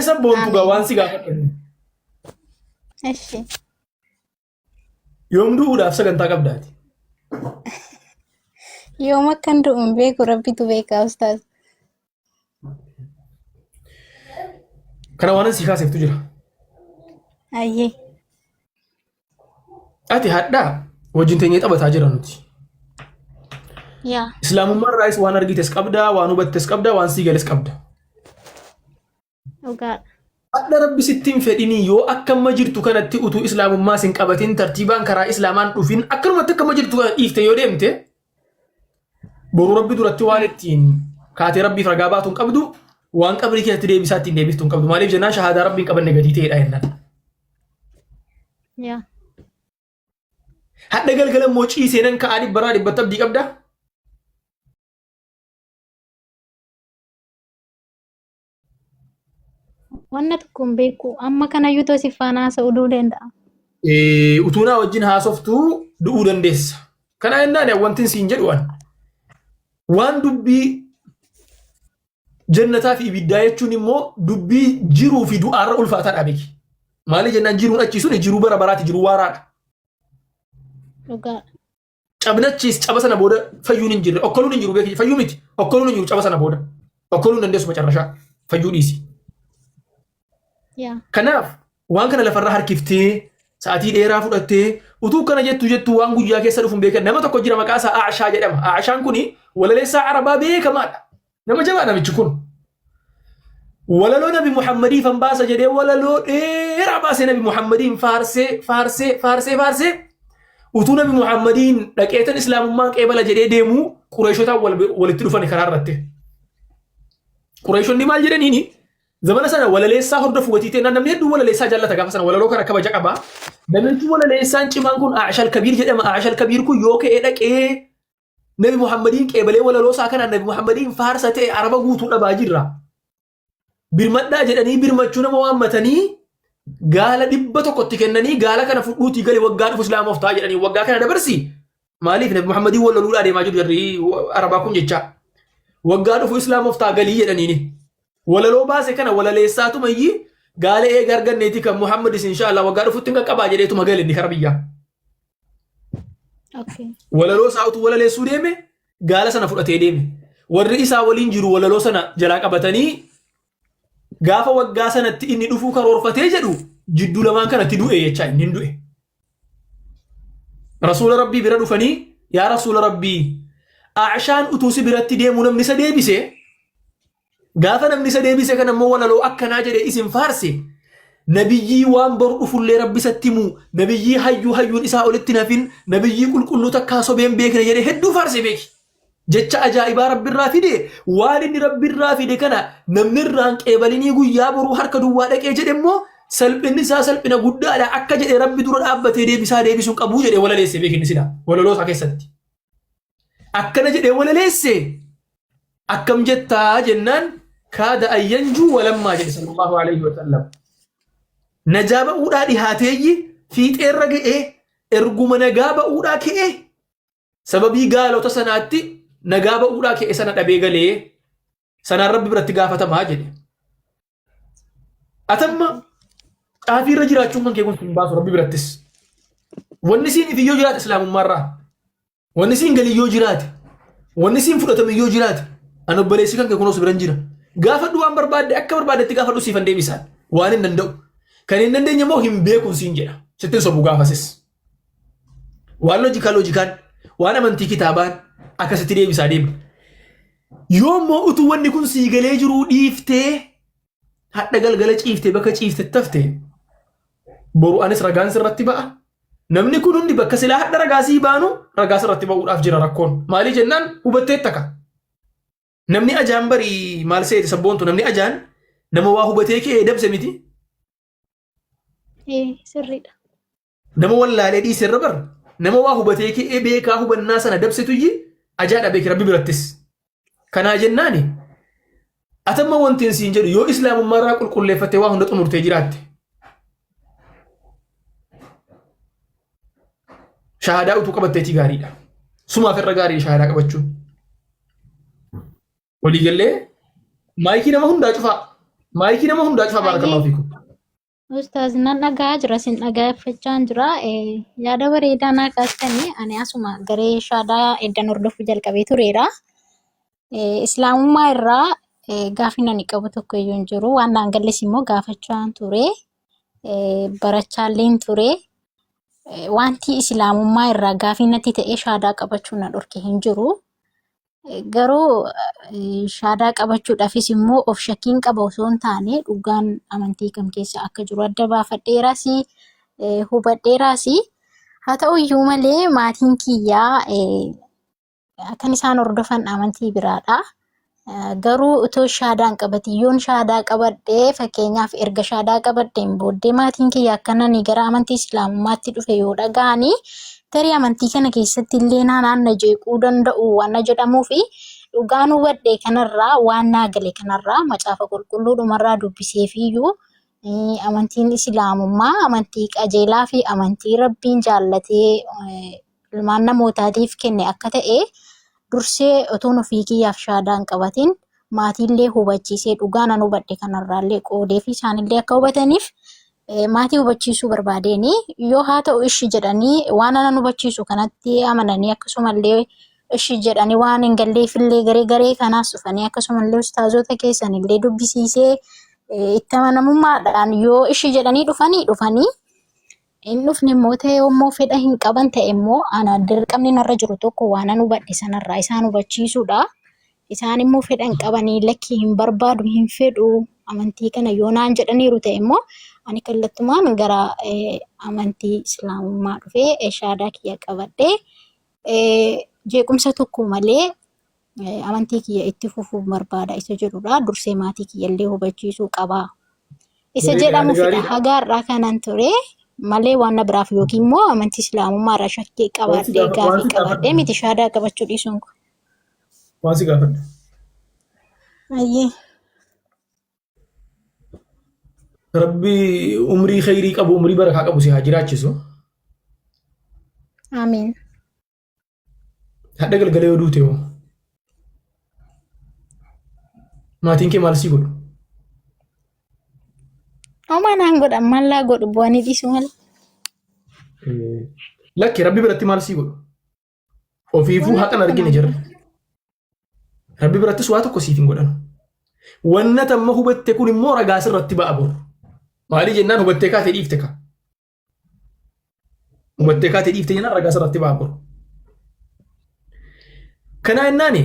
Sabboontu gaa Amiin. waan si gaafadhu. Eshi. Yoom du'uudhaaf sagantaa qabdaati? Yoom akkan du'u hin beeku rabbitu beeka ustaaz. Kana waan si kaaseeftu jira. Ayyee. Ati hadhaa wajjin teenyee taphataa jira nuti. Yaa. Islaamummaa irraayis waan argites qabda, waan hubattes qabda, waan sii gales qabda. Dhugaadha. Hadha rabbi sitti hin fedhinii yoo akka amma jirtu kanatti utuu islaamummaa sin qabatin tartiibaan karaa islaamaan dhufin akkanumatti akka amma jirtu kana dhiifte yoo deemte boru rabbi duratti waan ittiin kaatee rabbiif ragaa baatu hin qabdu waan qabrii keessatti deebisaa ittiin deebiftu hin qabdu maaliif jennaan shahaadaa rabbiin qabanne gatii ta'edha jennaan. Yaa. Hadha galgala immoo ciisee nan ka'aa dhibbaraa dhibbatti abdii qabdaa? Wanna tokko hin beeku. Amma kanayyuu too si faana haasa'uu du'uu danda'a. Utuu naa wajjin haasoftuu du'uu dandeessa. Kana jennaan wantin siin jedhu an waan dubbii jannataa fi ibiddaa jechuun immoo dubbii jiruu fi du'aarra ulfaataadha beeki. Maali jennaan jiruun achii sun jiruu bara baraati jiruu waaraadha. Dhugaadha. Cabnachiis caba sana booda fayyuun hin jirre okkoluun hin jiru beeki fayyuu miti okkoluun hin jiru caba sana booda okkoluun hin dandeessu macarrashaa fayyuu dhiisi. Yaa. Kanaaf waan kana lafarra harkiftee sa'atii dheeraa fudhattee utuu kana jettu jettu waan guyyaa keessa dhufu hin beekan nama tokko jira maqaa isaa Aashaa jedhama. Aashaan kuni walaleessaa Arabaa beekamaadha. Nama jabaa namichi kun. Walaloo Nabi Muhammadiif han baasa jedhee walaloo dheeraa baasee Nabi Muhammadiin faarsee faarsee faarsee faarsee utuu Nabi Muhammadiin dhaqeetan Islaamummaan qeebala jedhee deemuu Qureeshotaan walitti dhufani karaa irratti. Qureeshonni maal jedhaniini zamana sana walaleessaa hordofu gatii ta'e namni hedduun walaleessaa jaallata gaafa sana walaloo kana kabaja qaba. Namichi walaleessaan cimaan kun Aashal Kabiir jedhama. Aashal Kabiir kun yoo ka'ee dhaqee Nabi Muhammadiin qeebalee walaloo isaa kanaan Nabi Muhammadiin faarsa ta'e araba guutuu dhabaa jirra. Birmadhaa jedhanii birmachuu nama waammatanii gaala dhibba tokkotti kennanii gaala kana fudhuutii gali waggaa dhufu islaama of ta'a jedhanii waggaa kana dabarsi. Maaliif Nabi Muhammadiin wal loluudhaa deemaa jiru jarri arabaa kun jechaa. Waggaa dhufu islaama of ta'a galii jedhaniini. Walaloo baase kana walaleessaatuma iyyii gaala eega arganneeti kan Muhammadis inshaallah waggaa dhufutti hin qaqqabaa jedheetuma gale inni kara biyyaa. Okay. Walaloo isaa utuu walaleessuu deeme gaala sana fudhatee deeme. Warri isaa waliin jiru walaloo sana jalaa qabatanii gaafa waggaa sanatti inni dhufuu karoorfatee jedhu jidduu lamaan kanatti du'e jechaa inni hin du'e. Rasuula Rabbii bira dhufanii yaa Rasuula Rabbii Aashaan utuu si biratti deemuu namni isa deebise Gaafa namni isa deebise kana immoo walaloo akkanaa jedhe isin faarse nabiyyii waan boru dhufullee rabbi isatti himu nabiyyii hayyuu hayyuun isaa olitti hin hafin nabiyyii qulqulluu takkaa sobeen beekne jedhe hedduu faarse beeki. Jecha ajaa'ibaa rabbirraa fide waan inni rabbirraa fide kana namni irraan qeebalinii guyyaa boruu harka duwwaa dhaqee jedhe immoo salphinni isaa salphina guddaadha akka jedhe rabbi dura dhaabbatee deebisaa deebisuun qabuu jedhe walaleesse beeki inni sila walaloo isaa keessatti. Akkana jedhee walaleesse akkam jettaa jennaan kaada ayyanjuu walammaa jedhe sallallahu alaihi wa sallam. Najaa ba'uudhaa dhihaateeyyi fiixeerra ga'ee erguma nagaa ba'uudhaa ka'ee sababii gaalota sanaatti nagaa ba'uudhaa ka'e sana dhabee galee sanaan rabbi biratti gaafatamaa jedhe. Atamma xaafii irra jiraachuun kan kee kun sin baasu rabbi birattis. Wanni siin ifi yoo jiraate islaamummaarraa. Wanni siin galii yoo jiraate. Wanni siin fudhatame yoo jiraate. An obboleessi kan kee kunoo si biran jira. Gaafadhu waan barbaadde akka barbaaddetti gaafadhu siifan deebisaan. Waan hin danda'u. Kan hin dandeenye immoo hin beekuun siin jedha. Sittin sobu gaafasis. Waan loojikaa loojikaan, waan amantii kitaabaan akkasitti deebisaa deema. Yoo immoo utuu wanni kun sii galee jiruu dhiiftee hadha galgala ciiftee bakka ciiftetti hafte boru anis ragaan sirratti ba'a. Namni kun hundi bakka silaa hadha ragaa sii baanu ragaa sirratti ba'uudhaaf jira rakkoon. Maalii jennaan hubatteetta ka. Namni ajaan barii maal seeti sabboontu namni ajaan nama waa hubatee ka'ee dabse miti. Ee sirriidha. Nama wallaalee dhiise irra bar nama waa hubatee ka'ee beekaa hubannaa sana dabsetuyyi ajaadha beeki rabbi birattis. Kanaa jennaani atamma wanti siin jedhu yoo islaamummaa irraa qulqulleeffattee waa hunda xumurtee jiraatte. Shahaadaa utuu qabatteetii gaariidha. Sumaaf irra gaarii shahaadaa qabachuun. Walii gallee maayikii nama hundaa cufaa. Maayikii nama hundaa cufaa baarakallahu Hayyee fiikum. Ustaaz nan dhaga'aa jira sin dhaggeeffachaa jira. Yaada bareedaa naa kaastanii ani asuma garee shaadaa eddan hordofuu jalqabee tureera. Islaamummaa irraa gaaffiin ani qabu tokko iyyuu hin jiru. Waan naan galles immoo gaafachaa ture. Barachaallee ture. Wanti islaamummaa irraa gaafii natti ta'e shaadaa qabachuu na dhorke hin jiru. Garuu shaadaa qabachuudhaafis immoo of shakkiin qaba osoo hin taane dhugaan amantii kam keessa akka jiru adda baafadheeraas hubadheeraas. Haa ta'u iyyuu malee maatiin kiyyaa kan isaan hordofan amantii biraadha. Garuu otoo shaadaa hin qabatin yoon shaadaa qabadhee fakkeenyaaf erga shaadaa qabadheen booddee maatiin kiyya akkanani gara amantii islaamummaatti dhufe yoo dhaga'anii tarii amantii kana keessatti illee naanaan na jeequu danda'u waan na jedhamuu fi dhugaan hubadhe kanarraa waan naa gale kanarraa macaafa qulqulluudhumarraa dubbiseefiyyuu amantiin islaamummaa amantii qajeelaa fi amantii rabbiin jaallatee ilmaan namootaatiif kenne akka ta'e dursee otoon ofii kiyyaaf shaadaa hin qabatin maatiillee hubachiisee dhugaa nan hubadhe kanarraallee qoodee fi isaanillee akka hubataniif maatii hubachiisuu barbaadeeni yoo haa ta'u ishi jedhanii waan anan hubachiisu kanatti amananii akkasumallee ishi jedhanii waan hin galleefillee garee garee kanaas dhufanii akkasumallee ustaazota keessanillee dubbisiisee itti amanamummaadhaan yoo ishi jedhanii dhufanii dhufanii hin dhufne immoo ta'e immoo fedha hin qaban ta'e immoo ana dirqamni narra jiru tokko waan an hubadhe sanarraa isaan hubachiisuudha. Isaan immoo fedha hin qabanii lakkii hin barbaadu hin fedhu amantii kana yoo naan jedhaniiru ta'e immoo ani kallattumaan gara amantii islaamummaa dhufee shaadaa kiyya qabadhee jeequmsa tokko malee amantii kiyya itti fufuu barbaada isa jedhudha. Dursee maatii kiyyallee hubachiisuu qaba. Isa Bareeda, yaada jedhamu fidha. gaariidha. Haga har'aa kanan ture malee waan na biraaf yookiin immoo amantii islaamummaa irraa shakkii Waan si qabaadhee gaafa waan gaafii si qabaadhee gaafadhu. miti shaadaa qabachuu dhiisuun kun. Waan si gaafadhu. Ayyee. Rabbi umrii khayrii qabu, umrii barakaa qabu si haa jiraachisu. Amiin. Hadha galgala yoo duute hoo? Maatiin kee maal sii godhu? Homaa naan godhan mallaa godhu bu'anii dhiisu malee. Lakki rabbi biratti maal sii godhu? Ofiifuu Wanna haqan tokko argine naan jirra. godhan. Rabbi birattis waa tokko siif hin godhan. Wanna tamma hubatte kun immoo ragaa sirratti ba'a boru. Maalii jennaan hubattee kaatee dhiifte kaa. Hubattee kaatee dhiifte jennaan ragaa sirratti ba'a boru. Kanaa jennaani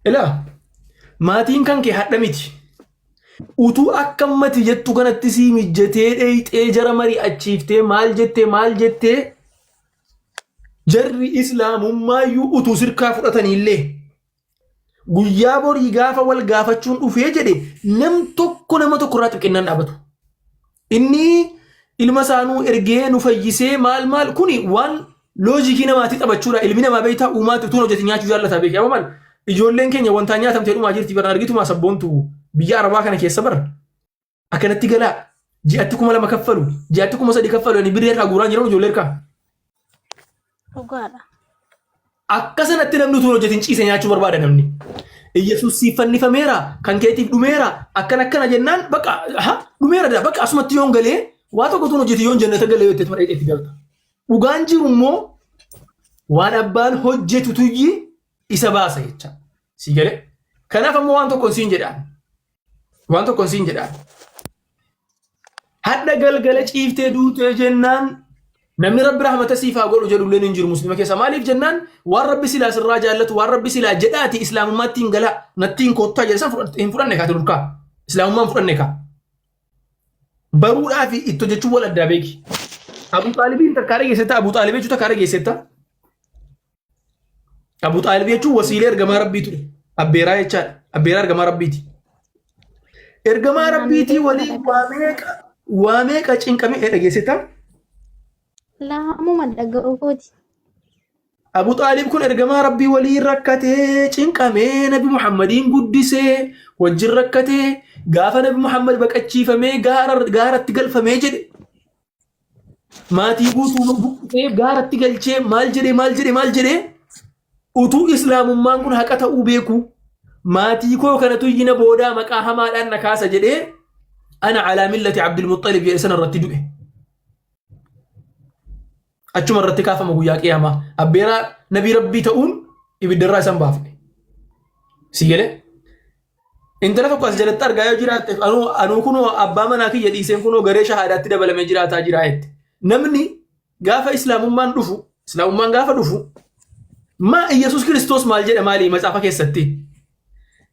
ilaa maatiin kan kee hadha miti. Utuu akka ammati jettu kanatti sii mijjatee dheeyxee jara mari'achiiftee maal jettee maal jettee jarri islaamummaayyuu utuu sirkaa fudhataniillee Guyyaa borii gaafa wal gaafachuun dhufee jedhe nam tokko nama tokko irraa xiqqeennaan dhaabatu. Inni ilma isaanuu ergee nu fayyisee maal maal kuni waan loojikii namaatii taphachuudha. Ilmi namaa beektaa uumaatti utuu hin hojjetin nyaachuu jaallataa beekee. Amma maal ijoolleen keenya wantaa nyaatamtee dhumaa jirti bara argitumaa sabboontu biyya arabaa kana keessa bara. Akkanatti galaa ji'atti 2000 kaffalu ji'atti 3000 kaffalu ani birrii harkaa guuraan jiran ijoollee harkaa. Dhugaadha. Akka sanatti namni utuu hin hojjetin ciise nyaachuu barbaada namni. Iyyasuus siif fannifameera kan keetiif dhumeera akkana akkana jennaan bakka ha dhumeera daa bakka asumatti yoon galee waa tokko utuu hin hojjetin yoon jannata galee yoo itti itti galta. Dhugaan jiru immoo waan abbaan hojjetu tuyyi isa baasa jecha. Si galee? Kanaaf ammoo waan tokkoon siin jedhaan. Waan tokkoon siin jedhaan. Hadha galgala ciiftee duutee jennaan namni rabbi rahmata siif haa godhu jedhu illee hin jiru muslima keessa. Maaliif jennaan waan rabbi silaa sirraa jaallatu waan rabbi silaa jedhaati islaamummaatti hin galaa natti hin koottaa jedhe san hin fudhanne kaate durkaa. Islaamummaa hin fudhanne kaa. Baruudhaa fi itti hojjechuun wal addaa beeki. Abu Xaalibiin takkaa dhageessetta Abu Xaalib jechuun takkaa dhageessetta. Abu Xaalib jechuun wasiilee ergamaa rabbii ture. Abbeeraa jechaadha. Abbeeraa ergamaa rabbiiti. Ergamaa Naan rabbiitii beeku waliin dhaga'a. waa meeqa cinqamee dhageessetta. Laamuma dhaga'uu kooti. Abu Xaalib kun ergamaa rabbii waliin rakkatee cinqamee Nabi Muhammadiin guddisee wajjin rakkatee gaafa Nabi Muhammad baqachiifamee gaaratti galfamee jedhe Maatii guutuu buqqisee gaaratti galchee maal jedhee maal jedhee maal jedhee utuu islaamummaan kun haqa ta'uu beeku Maatii koo kanatu iyyina boodaa maqaa hamaadhaan na kaasa jedhee ana alaa millati Abdulmuxxalib jedhe sana irratti du'e. Achuma irratti kaafama guyyaa qiyaamaa. Abbeeraa nabii rabbii ta'uun ibiddarraa isan baafne. Si galee? Intala tokko as jalatti argaa yoo jiraatte anuu kunoo abbaa manaa kiyya dhiiseen kunoo garee shahaadaatti dabalamee jiraataa jira jette. Namni gaafa islaamummaan dhufu islaamummaan gaafa dhufu maa Iyyasuus Kiristoos maal jedha maali macaafa keessatti?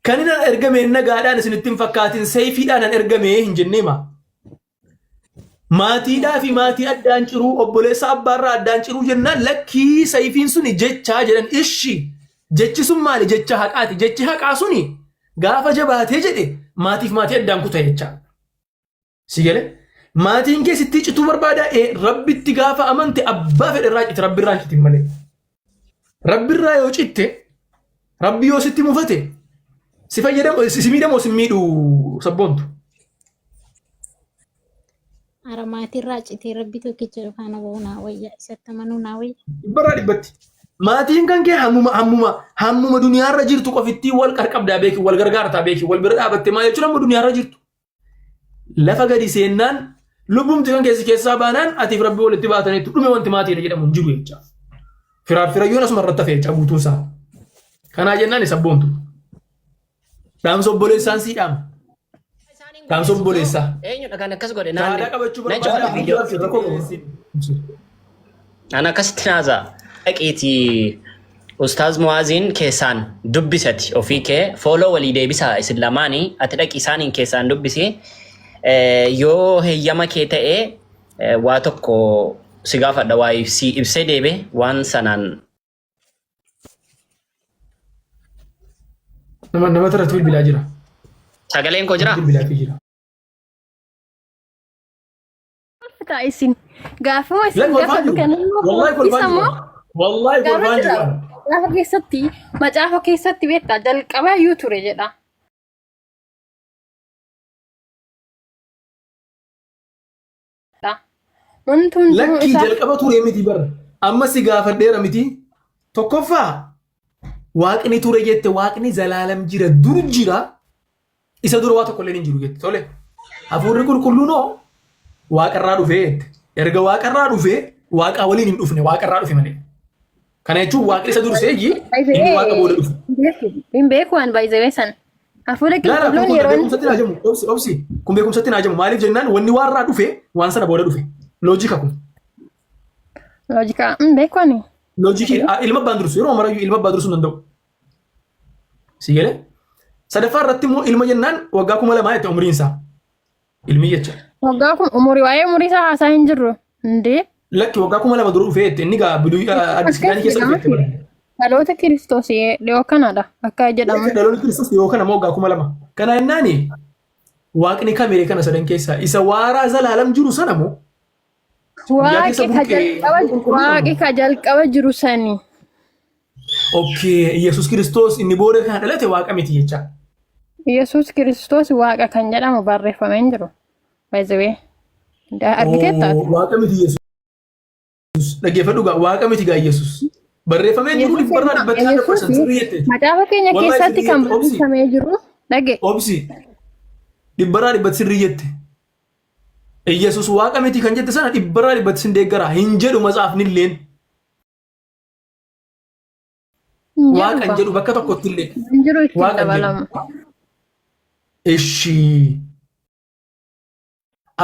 Kan inni ergame nagaadhaan isinitti hin fakkaatin seeyfiidhaan an ergame hin jennee maa? Maatiidhaa fi maatii addaan ciruu obboleessa abbaarraa addaan ciruu jennaan lakkii sayfiin suni jechaa jedhan ishi jechi sun maali jecha haqaati jechi haqaa suni gaafa jabaatee jedhe maatiif maatii addaan kuta jecha. Si galee maatiin kee sitti cituu barbaada ee rabbitti gaafa amante abbaa fedhe irraa cite rabbi irraa hin citin malee. Rabbi irraa yoo citte rabbi yoo sitti mufate si fayyadamu si miidhamoo si miidhu sabboontu. Ara maatirraa citee rabbi tokkicha faana ba'uu naa wayya isatti amanuu naa wayya. Dhibbarraa dhibbatti. Maatiin kan kee hammuma hammuma hammuma duniyaarra jirtu qofittii wal qarqabdaa beeki wal gargaartaa beeki wal bira dhaabatte maal jechuun hamma duniyaarra jirtu. Lafa gadi seennaan lubbumti kan keessi keessaa baanaan atiif rabbi walitti baataniitu dhume wanti maatiidha jedhamu hin jiru jecha. Firaaf firayyoon asuma irratti hafe jecha guutuun isaa. Kanaa jennaan isa boontu. Dhaamsa obboleessaan sii dhaama. Dhaamsa obboleessaa. Eenyudha kan akkas godhe naan Shahaadaa qabachuu nan cufa barbaada. viidiyoo. Rakkoo qabu. An akkasitti naaza. Dhaqiitii Ustaaz Muwaaziin keessaan dubbisati ofii kee fooloo walii deebisaa isin lamaanii ati dhaqi isaaniin keessaan dubbisi yoo heeyyama kee ta'e waa tokko si gaafadha waa si ibsee deebe waan sanaan Nama nama irratti bilbilaa jira. Sagaleen koo jiraa? Bilbilaa jira. Kolfitaa isin. Gaafuma isin Lan kolfaan gaafatu jiru. kan immoo Wallahi kolfaan isa jiru. moo Wallahi gaafa kolfaan jira. jiru. Gaafa keessatti macaafa keessatti beektaa jalqabaa iyyuu ture jedha. Wanti hundinuu Lakkii isaa jalqaba ture miti bara. Amma si gaafadheera miti. Tokkoffaa waaqni ture jette waaqni zalaalam jira dur jira isa dura waa tokko illee hin jiru jette tole. Hafuurri qulqulluun hoo waaqarraa dhufee jette. Erga waaqarraa dhufee waaqaa waliin hin dhufne waaqarraa dhufe malee. Kana jechuun waaqni isa dursee ji inni waaqa booda dhufe. Hin beeku waan baay'ee san. Hafuura Laala kun qulqulluun kun yeroo inni beekumsatti naa jamu obsi obsi kun beekumsatti naa jamu maaliif jennaan wanni waarraa dhufe waan sana booda dhufe loojika kun. loojika hin beeku ani. Loojikii ilma abbaan dursu yeroo marayyuu ilma abbaa dursuu hin danda'u. Si galee? Sadaffaa irratti immoo ilma jennaan waggaa 2000 jette umriin isaa. Ilmi jecha. Waggaa kun umurii waa'ee umurii isaa haasaa hin jirru. Indee Lakki waggaa 2000 dura dhufee jette inni gaa biluu addis kidaanii keessa dhufe jette bara. Dhaloota Kiristoos dhiyoo kanadha akka jedhamu. Dhaloonni Kiristoos dhiyoo kana immoo waggaa 2000. Kana jennaani waaqni kamiree kana sadan keessaa isa waaraa zalaalam jiru sana moo guyyaa keessa Waaqi ka burqee jalqaba waaqi ka jalqaba jiru sani. Okay, Yesuus Kiristoos inni booda kana dhalate waaqa miti jecha. Yesuus Kiristoos waaqa kan jedhamu barreeffamee hin jiru. By the way. Argiteetta? Oh, waaqa miti Yesuus. Dhaggeeffadhu gaa waaqa miti gaa Yesuus. Barreeffamee hin jiru Yesuus dhibbarraa dhibbatti haadha Yesuus percent sirrii jette. macaafa keenya Wallahi keessatti sirrii kan jette obsi. barreeffamee jiru dhage. Obsi. Dhibbarraa dhibbatti sirrii jette. Yesuus waaqa miti kan jette sana dhibbarraa dhibbatti sin deeggara hin jedhu matsaafni illeen. Hin jedhu Waaqa hin ba. jedhu bakka tokkotti illee. Hin jiru ittiin Waaqa hin jedhu. dabalamu. Ishii.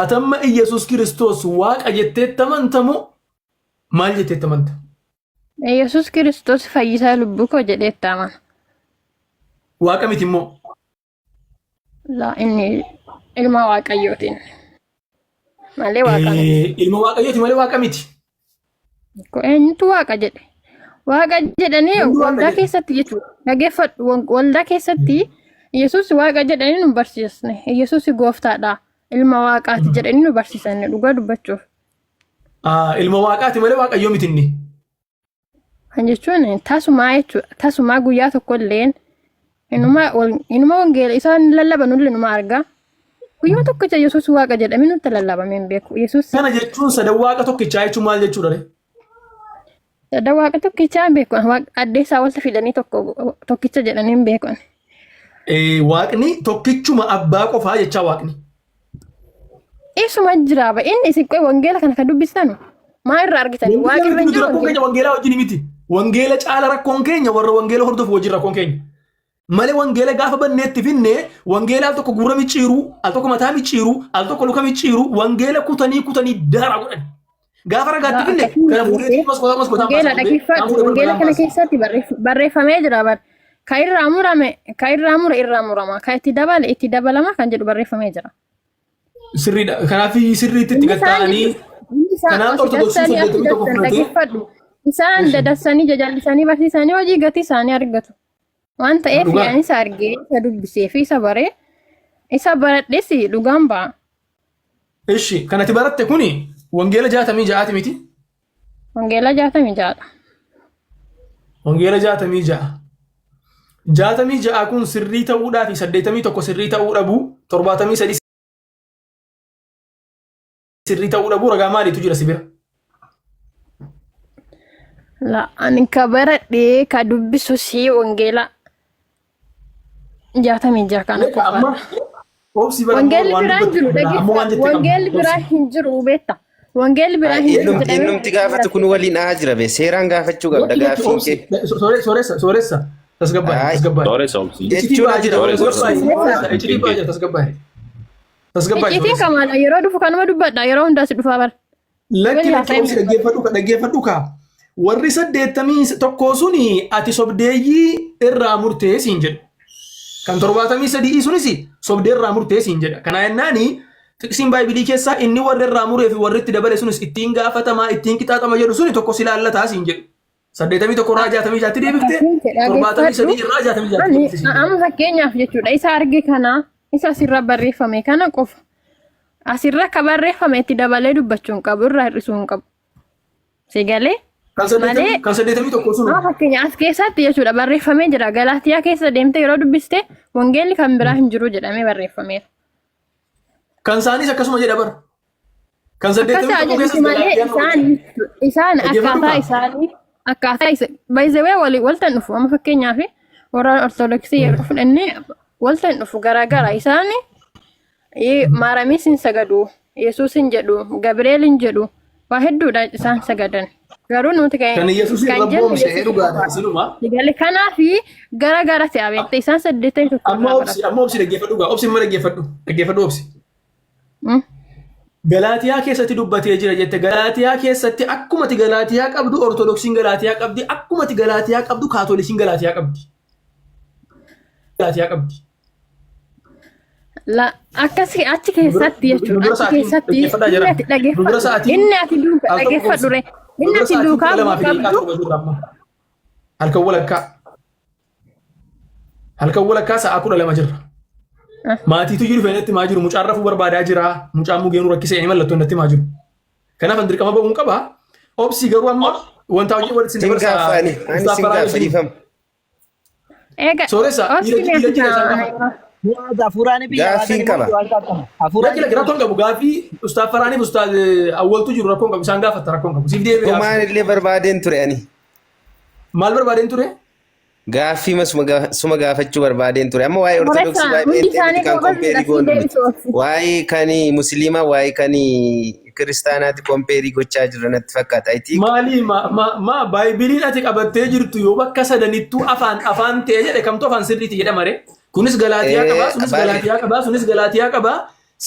Atamma Iyyasuus Kiristoos waaqa jetteetti amanta moo maal jetteetti amanta? Yesuus Kiristoos fayyisaa lubbuu koo jedheetti amana. Waaqa miti immoo. Laa inni ilma waaqayyootiin malee waaqa miti. Ilma waaqayyooti malee waaqa miti. Ko eenyutu waaqa jedhe? Waaqa jedhanii Hundi waaqa waldaa jedhe. keessatti jechuudha. Dhageeffadhu waldaa keessatti Yesuus waaqa jedhanii nu barsiisne. Yesuus gooftaadha. Ilma waaqaati jedhanii nu barsiisan dhugaa dubbachuuf. Ah, ilma waaqaati malee waaqayyoo miti inni. Kan jechuun tasumaa jechuudha. Tasumaa guyyaa tokko illeen inuma inuma wangeela isaan lallaban illee inuma argaa. Guyyaa tokkicha Yesuus waaqa jedhamee nutti lallabamee hin beeku. Yesuus Kana jechuun sadan waaqa tokkichaa jechuun maal jechuudha ree? sadan waaqa tokkichaa hin beeku. Waaqa adda isaa walitti fidanii tokko tokkicha jedhanii hin beeku. Waaqni tokkichuma abbaa qofaa jechaa Waaqni. Isuma jira ba inni isin qoy wangeela kana kan dubbistanu maa irraa argitani? Wangeela Waaqi irra miti hin nuti jiru rakkoon wangeela. keenya wangeelaa wajjin miti. Wangeela caala rakkoon keenya warra wangeela hordofu wajjin rakkoon keenya. Malee wangeela gaafa banneetti finne wangeela al tokko gurra micciiru, al tokko mataa micciiru, al tokko luka micciiru, wangeela kutanii kutanii daaraa godhan. Gaafa ragaatti Laa finne akkasii kana miti fuudhee beekte. maskootaa maskootaan Wangeela baasa fuudhee kaan dhaggeeffadhu. fuudhee Wangeela balbalaan kana baasa. keessatti barreeffamee jira bar. Ka irraa murame ka irraa mure irraa murama. Ka itti dabale itti dabalama kan jedhu barreeffamee jira. Sirriidha. Kanaaf sirriitti itti Inni isaan gatta'anii jechuun inni isaan kanaaf asii Ortodoksii dassanii asii 81 dassan fudhatee dhaggeeffadhu. Isaan dadassanii jajallisanii barsiisanii hojii gatii isaanii argatu. Waan ta'eef Dhugaa. ani isa argee isa dubbisee fi isa baree isa baradhes dhugaan ba'a. Ishi kan ati baratte kuni wangeela 66ti miti. Wangeela 66dha. Wangeela 66. 66 kun sirrii ta'uudhaa fi 81 sirrii ta'uu dhabuu 73 sirrii ta'uu dhabuu ragaa maaliitu jira si bira? La ani ka baradhee ka dubbisu si wangeela 66 kana Leeka amma qofaadha. obsi bara ammoo Wangeelli waan biraa hin dubbattu jiru qabda ammoo waan dhaggeeffadhu. jette qabda Wangeelli biraa obsi. hin jiru beekta. Wangeelli biraa hin jiru Innumti jedhamee innumti gaafatu kun waliin haa jira be seeraan gaafachuu qabda Lakki lakki gaaffiin obsi kee. Sooressa sooressa tasgabbaa'e Ay tasgabbaa'e. Sooressa obsi. Iccitii jechuun ba'aa jira jira Sooressa tasgabbaa'e obsi. sooressa iccitii ba'aa jira tasgabbaa'e tasgabbaa'e Icciitiin sooressa. kamaadha. Yeroo dhufu kanuma dubbadha. Yeroo hundaas dhufaa bara. Lakki Waliin lakki haasa'e obsi dhaggeeffadhu ka dhaggeeffadhu ka warri 81 suni ati sobdeeyyii irraa murtee siin jedhu. Kan 73 sunis sobdee irraa murtee siin jedha. Kana jennaani xiqsiin baaybilii keessaa inni warra irraa muree fi warri itti dabale sunis ittiin gaafatamaa ittiin qixaaxama jedhu suni tokko si laallataa siin jedhu. 81 irraa 66tti deebifte Akkasiin jedha 73 dhaggeeffadhu. irraa 66tti Ani deebifte siin jedhu. amma fakkeenyaaf jechuudha isa arge kana isa asirra barreeffame kana qofa. Asirra akka barreeffame itti dabalee dubbachuu hin qabu irraa hir'isuu hin qabu. Si galee Kan malee 80 kan 81 sun amma fakkeenya as keessatti jechuudha barreeffamee jira. Galaatiyaa keessa deemtee yeroo dubbiste wangeelli kan biraa hin jiru jedhamee barreeffameera. Kan isaaniis akkasuma jedha bara. Kan Akkas haa 81 jedhuti keessas malee Galaatiyaan isaan isaan dhaggeeffadhu akkaataa kaa. isaanii akkaataa isa by the way walii waltan dhufu amma fakkeenyaaf warra ortodoksii yeroo fudhannee waltan dhufu garaagara isaan maaramis hin sagadu yesuus hin jedhu gabri'eel hin jedhu waa hedduudha isaan sagadan garuu nuti kan Kan Yesuus kan irra jennu boomse yesuus dhugaadha qofa isinuma. Sigale kanaafi gara gara ta'e beekte isaan 81 Amma irraa obsi baratu. amma obsi dhaggeeffadhu gaa obsi amma dhaggeeffadhu dhaggeeffadhu obsi. Galaatiyaa keessatti dubbatee jira jette Galaatiyaa keessatti akkumati Galaatiyaa qabdu Ortodoksiin Galaatiyaa qabdi akkumati Galaatiyaa qabdu Kaatolikiin Galaatiyaa qabdi. Galaatiyaa qabdi. La akkasi achi keessatti Nu jechuudha. dura Achi sa'aatiin keessatti dhaggeeffadhaa inni jira. ati Nu dura dhaggeeffadhu sa'aatiin inni ati duuka al tokko dhaggeeffadhu obsi. re Nu inni dura ati sa'aatiin duukaa kudha bu'uu lamaa fi daqiiqaa qabdu torba jirra amma. Halkan walakkaa. Halkan walakkaa sa'a 12 jirra. Maatiitu jiru feenetti maa jiru mucaan rafuu barbaadaa jira mucaan mugeenuu rakkisee inni mallattoo natti maa jiru. Kanaaf an dirqama ba'uun qaba. Obsi garuu amma wanta hojii walitti sin Sin dabarsa gaafa ani ani Ustaaf sin Faraa gaafa wajjin. dhiifama. eega Sooressa obsi dhiira mee dhiira ati jira isaan kaa gaafa. Mu'aaz hafuuraan biyya Gaaffiin baatanii qaba. moo waan qaqqaba? Hafuuraan Lakki lakki rakkoon qabu gaafii Ustaaf Faraaniif Ustaaz Awwaltu jiru rakkoon qabu isaan gaafatta rakkoon qabu. Siif deebi'e Homaan illee barbaadeen ture ani. Maal barbaadeen ture? Gaaffii suma gaafachuu barbaadeen ture. Amma waa'ee Ortodoksii Sooressa waa'ee hundi Pheenxee miti isaanii kan goobazidha kompeerii sii goonu miti. deebisu obsi. Waa'ee kan Musliimaa waa'ee kan Kiristaanaati kompeerii gochaa jirra natti fakkaata. I think Maali ma ma ma baaybiliin ati qabattee jirtu yoo bakka sadanittuu afaan afaan ta'e jedhe kamtu afaan sirriiti jedhama ree? Kunis Galaatiyaa qabaa, sunis baay'ee Galaatiyaa qabaa, sunis Galaatiyaa qabaa.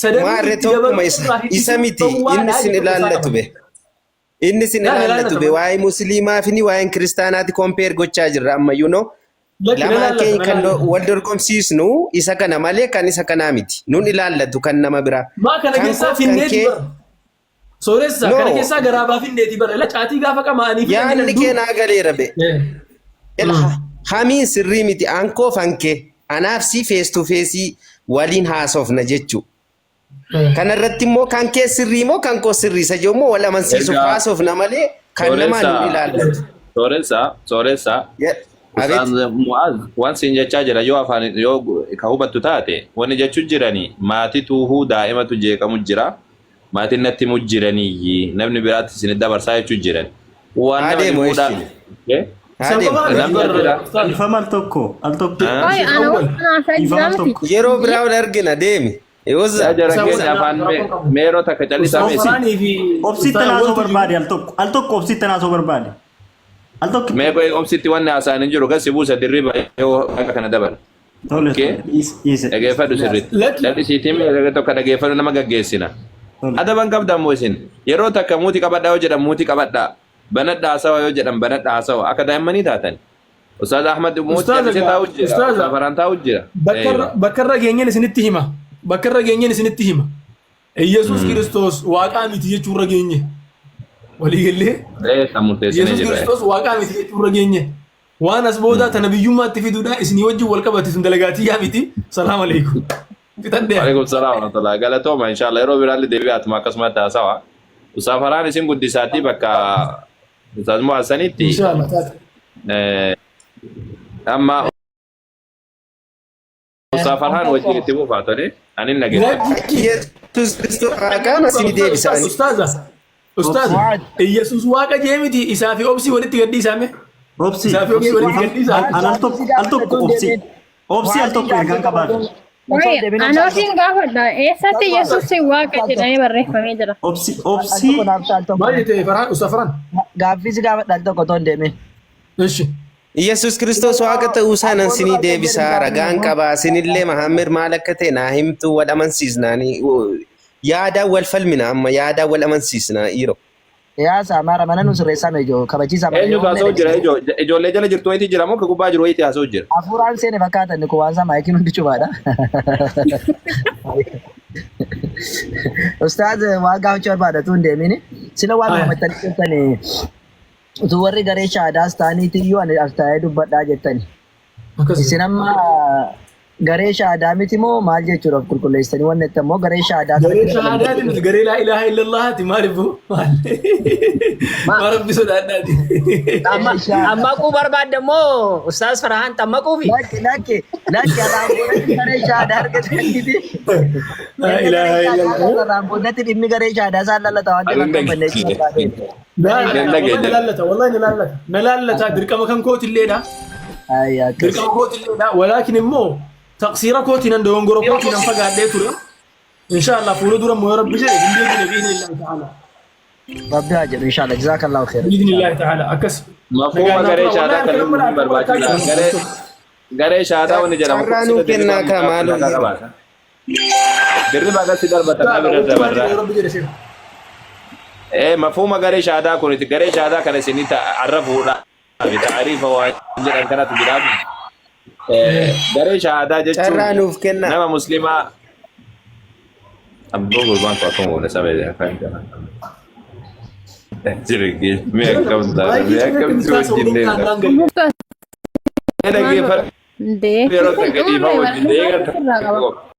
Sadanuu maarree itti dabaluu tokkuma isa irraa isa hir'isuun miti inni dhowwaadha sin jedhu keessaa ilaallatu qaba. be. Inni sin Naan ilaallatu ilaallata be malee. waa'ee musliimaa fi waa'een kiristaanaati kompeer gochaa jirra amma you know. Lakki na Lamaan ilaallata keenya na kan ilaallata. wal dorgomsiisnu isa kana malee kan isa kanaa miti. Nun ilaallatu kan nama biraa. Maa kana Kan keessaa koof kan finneeti kee bara. Sooressa kana no keessaa garaa baafinneeti bara. Ila caatii gaafa qama'anii fidan yaanni jedhan kee dur. naa galeera be. Ila hamiin sirrii miti ankoof hankee anaaf si face to face waliin haasofna jechuu. Kana irratti immoo kan kee sirrii moo kan koo sirrii isa jedhu immoo wal amansiisuuf Ergaa haasofna malee kan namaa sooressa nun ilaallatu. sooressa sooressa Abeet. Ustaaz Mu'aaz waan siin jechaa jira yoo afaan yoo ka hubattu taate wanni jechu jirani maatii tuuhuu daa'imatu jeeqamu jira maatiin natti himu jiraniyyi namni biraatti isin dabarsaa jechuu jiran waan Haa nama deemu dhibuudha eshi. Haa Isaan deemu. qofaa miti Namni bar jira. ustaaza. Dhiifama al tokko al tokko. Ah? Qoy Sheekh ana Awwal. waan haasa'aa Dhiifama jira al miti. tokko. Yeroo biraa wal argina deemi. Yaa Yooza. jara Isaan keenya wal afaan rakkoon qabu. meeroo takka callisaa Ustaaz meesi. Faraanii fi Obsitti Ustaaz naasoo Awwaltu jiru. barbaade al tokko al tokko obsitti naasoo barbaade. Al tokko. Mee qoy obsitti wanni haasa'an hin jiru gasi buusa dirriba yoo akka kana dabala. Tole Okay. tole dhiise dhiise. Dhageeffadhu sirriitti. Lakki. Lal'isiitii mee tokko dhageeffadhu nama gaggeessina. Tole. Adaban qabda ammoo isin. Yeroo takka muuti qabadhaa yoo jedhan muuti qabadhaa. Banadhaa haasawa yoo jedhan banadhaa haasawa. Akka daa'immanii taatan. Ustaaz Ahmad muuti Ustaaza callisee gaa taa'u jira. ustaaza Ustaaz Farhaan taa'u jira. bakka irra Eeywa. bakka irra geenyeen isinitti hima. Bakka irra geenyeen isinitti hima. Iyyasuus Kiristoos waaqaa miti jechuu irra geenye. Walii gallee Ee san murteessinee Yesuus jirra. Kiristoos waaqaa miti jechuu irra geenye. Waan as boodaa tana biyyummaatti fiduudhaa isinii wajjin wal qabate sun dalagaatii yaa miti. Salaam alaikum. Fixadhee. Waalaikum salaam warahmatullahi. Galatooma inshallah yeroo biraallee deebi'ee atuma akkasumatti haasawa. Ustaaz Farhaan isin guddisaatii bakka Ustaaz Muhassanitti Inshallah taate. amma Ustaaz Farhaan wajjin itti fufaa tole ani hin dhageeffadha. Lakki. Yesuus Kiristoos waaqaa isin deebisa ani. Ustaaza. Ustaaza. Mu'aad. Iyyasuus waaqa jee miti isaa fi obsii walitti gadhiisaame. Obsi Isaa fi obsii walitti gadhiisaa. An al tokko al tokko obsi. Obsi al tokko ergaan qabaatu. Qoy ana ofiin gaafadha. Eessatti Yesuus waaqa jedhamee barreeffamee jira? Obsi obsi Maal jette Farhaan Ustaaz Farhaan? Gaaffii si gaafadha al tokko otoo hin deemin. Ishi. Yesuus Kiristoos waaqa ta'uu isaa nan sinii deebisaa ragaan qabaa sinillee Mahammed maal akka ta'e naa himtuu wal amansiisnaanii yaadaan wal falmina amma yaadaan wal amansiisnaa dhiiroo. Yaa Saamaara mana nu sirreessaa mee ijoo kabachiisaa mana Eenyutu yoo haasa'u jira ijoo ijoollee jala jirtu wayitii jira moo ka gubbaa jiru wayitii haasa'u jira. Hafuuraan seene fakkaata inni kun waan isaa maayikiin hundi cufaadha. Ustaaz waan gaafachuu barbaada utuu hin deemini. Sila waan Aya. uummattanii jettani utuu warri garee shaadaas ta'aniiti iyyuu ani as taa'ee dubbadhaa jettani. Akkas. Isin amma garee shaadaa miti moo maal jechuudha of qulqulleessitanii wanni itti ammoo garee shaadaa Garee kanatti shahaadaati miti garee laa ilaaha illallahaati maaliif maal maa rabbi sodaadhaati. Xammaquu barbaadda moo Ustaaz Farhaan xammaquufi? Lakki lakki lakki arraan boodatti garee shaadaa argataniiti. Laa ilaaha illallah. Arraan boodatti dhimmi garee shaadaa isaan lallata waan ta'eef Ani akka hin balleessu barbaade. Laa Ani hin wallahi na dhageenya. laallata wallahi na laallata na laallata dirqama kan kootilleedha. Ayyi akkas. Dirqama kootilleedha walaakin immoo taqsiira kootiin an dogongora kootiin an fagaadhee ture. Inshallah fuula dura immoo yoo rabbi jedhe hin deebine bi'idhnillahi ta'ala. Rabbi haa jedhu inshallah jazakallahu khairan. Bi'idhnillahi ta'ala akkas. Mafhuuma Nagaan naa garee tura shaadaa wallahi kan harka hin nama barbaachisa. Garee garee shaadaa wanni jedhamu kun Carraa nuu sila kennaa dirriba kaa maaloo mucaa dhiiroo. qabaata. Dirriba akkasi darbatan Inshallah bira wajjin maal dabarraa. jedhe yoo rabbi jedhe sheekh. Ee mafhuuma garee shaadaa kun garee shaadaa kana isinii arrafuudha. Taariifa waan jedhan kanatu jiraatu. Garee shahaadaa jechuun Carraa nuuf kennaa. nama muslimaa abboo gurbaan koo akkuma goone saba afaan kana. Jirgi mee akkam taate mee akkam si wajjin deemta. Mukta Dhaggeeffadhu Ndee. yeroo takka dhiifama wajjin Ofirraa qaba. deegarta.